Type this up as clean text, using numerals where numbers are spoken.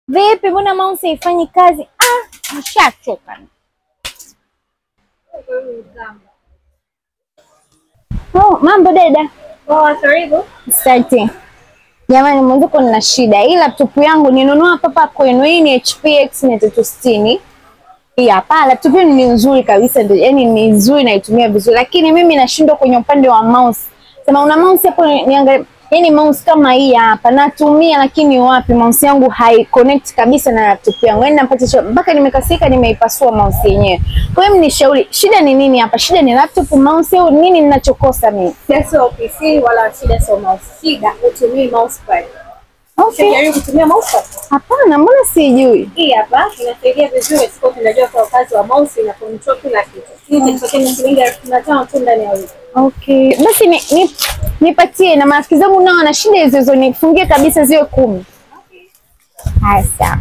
Vipi, mbona mouse haifanyi kazi? Ah, nishachoka. Oh, mambo dada. Poa, karibu. Asante. Jamani, mwanzo nina shida. Hii laptop yangu ninunua hapa kwenu. Hii ni HP X360. Hii hapa laptop ni nzuri kabisa, yaani ni nzuri naitumia vizuri, lakini mimi nashindwa kwenye upande wa mouse. Sema una mouse hapo niangalie. Yaani mouse kama hii hapa natumia, lakini wapi, mouse yangu hai connect kabisa na laptop yangu. Yaani napata mpaka nimekasirika, nimeipasua mouse yenyewe. Kwa hiyo mnishauri, shida ni nini hapa? Shida ni laptop, mouse au nini ninachokosa mimi? Shida sio PC wala shida sio mouse. Shida utumii mousepad. Okay. Unajaribu kutumia mousepad? Hapana, mbona sijui? Hii hapa inasaidia vizuri, sio tunajua kwa kazi wa mouse ina control kila kitu. Hii itatokea ni shilingi 1500 tu ndani ya wiki. Okay. Basi nipatie na marafiki zangu nao wana shida hizo hizo, nifungie kabisa ziwe 10. Okay. Haya sawa.